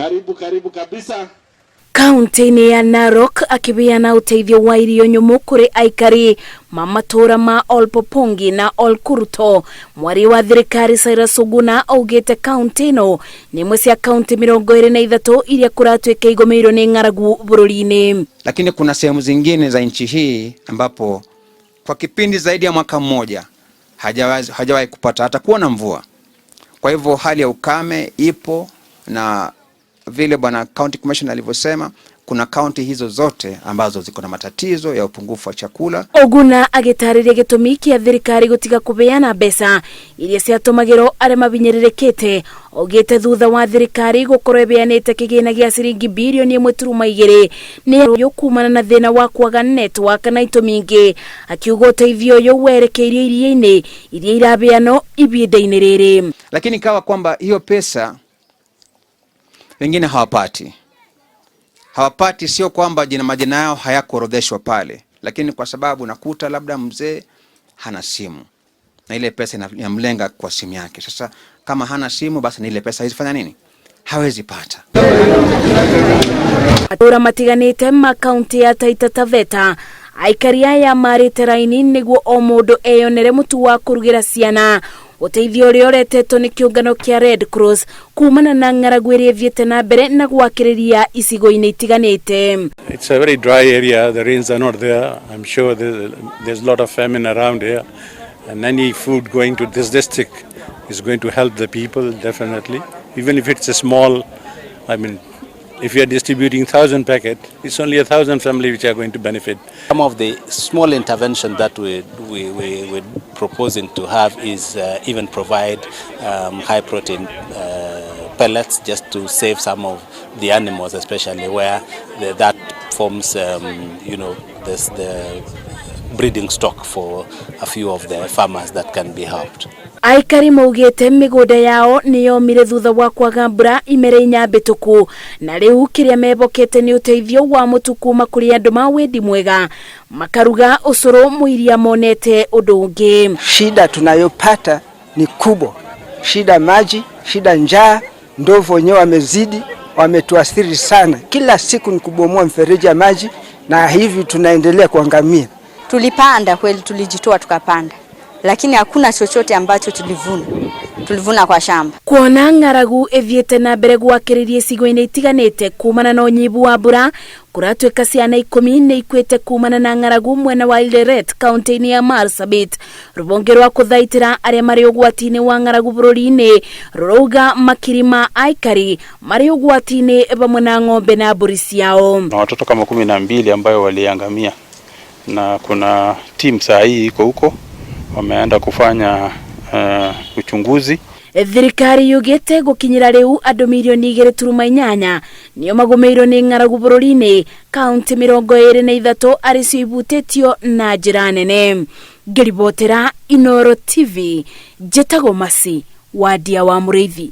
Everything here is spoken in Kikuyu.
Karibu, karibu kabisa. Kaunti-inĩ ya Narok akĩheana ũteithio wa irio nyũmũ kũrĩ aikari ma matũũra ma Olpopongi na Olkurto. Mwaria wa thirikari Cyrus Oguna augĩte kaunti ĩno nĩ imwe cia kaunti 23 iria kũratuĩka igũmĩirwo nĩ ng'aragu bũrũri-inĩ. Lakini kuna sehemu zingine za nchi hii ambapo kwa kipindi zaidi ya mwaka mmoja hajawahi kupata hata kuona mvua. Kwa hivyo hali ya ukame ipo, na vile bwana county commissioner alivyosema, kuna kaunti hizo zote ambazo ziko na matatizo ya upungufu wa chakula. Oguna agĩtarĩria gĩtũmi kĩa thirikari gũtiga kũheana mbeca iria ciatũmagĩrwo arĩa mabinyĩrĩrĩkĩte. Augĩte thutha wa thirikari gũkorwo ĩheanĩte kĩgĩna gĩa ciringi 2.2 bilioni nĩ ũyũ kumana na thĩna wa kwaga network na itũmi ingĩ, akiuga ũteithio ũyũ werekeirio iria-inĩ iria iraheanwo ibinda-inĩ rĩrĩ. Lakini ikawa kwamba hiyo pesa wengine hawapati. Hawapati sio kwamba majina yao hayakuorodheshwa pale, lakini kwa sababu nakuta labda mzee hana simu na ile pesa inamlenga kwa simu yake. Sasa kama hana simu, basi na ile pesa hawezi fanya nini? Hawezi pata. Matũũra matiganĩte ma kaunti ya Taita Taveta, aikari aya marĩte raini nĩguo o mũndũ eyonere mũtu wa kũrugĩra ciana, ũteithio ũrĩa ũretetwo nĩ kĩũngano kĩa Red Cross kumana na ng'aragu ĩrĩa ĩthiĩte na mbere na gwakĩrĩria icigo-inĩ itiganĩte. It's a very dry area. The rains are not there. I'm sure there's a lot of famine around here. And any food going to this district is going to help the people, definitely. Even if it's a small, I mean, if you are distributing 1,000 packet, it's only 1,000 family which are going to benefit. Some of the small intervention that we're proposing to have is even provide high protein pellets just to save some of the animals, especially where that forms, the breeding stock for a few of the farmers that can be helped. Aikari maugĩte mĩgũnda yao nĩ yomire thutha wa kwaga mbura imera 4 mbĩtũku, na rĩu kĩrĩa mebokete nĩ ũteithio wa mũtu kuma kũrĩ andũ ma wendi mwega makaruga ũcũrũ mũiria monete ũndũ ũngĩ. Shida tunayopata ni kubwa, shida maji, shida njaa, ndovu wenyewe wamezidi, wametuathiri sana. Kila siku ni kubomoa mfereji ya maji, na hivi tunaendelea kuangamia. Tulipanda kweli, tulijitoa tukapanda, lakini hakuna chochote ambacho tulivuna. Tulivuna kwa shamba. Kuona ng'aragu ĩthiĩte na mbere gwakĩrĩria icigo-inĩ itiganĩte kumana na ũnyihu wa mbura, kũratuĩka ciana 10 nĩ ikuĩte kumana na ng'aragu mwena wa Ileret kaunti-inĩ ya Marsabit. Rũhonge rwa kũthaitĩra arĩa marĩ ũgwati-inĩ wa ng'aragu bũrũri-inĩ rũrauga makiri ma aikari marĩ ũgwati-inĩ vamwe na ng'ombe na mbũri ciao. Na watoto kama 12 ambayo waliangamia, na kuna team saa hii iko huko wameenda kufanya uchunguzi. Thirikari yugĩte gũkinyĩra rĩu andũ 2.8 mirioni nĩo magũmĩirwo nĩ ng'aragu bũrũri-inĩ, kaunti 23 arĩ cio ibutĩtio na njĩra nene. Ngĩribotera Inoro TV, njĩtagwo Masi Wadia wa Mũrĩithi.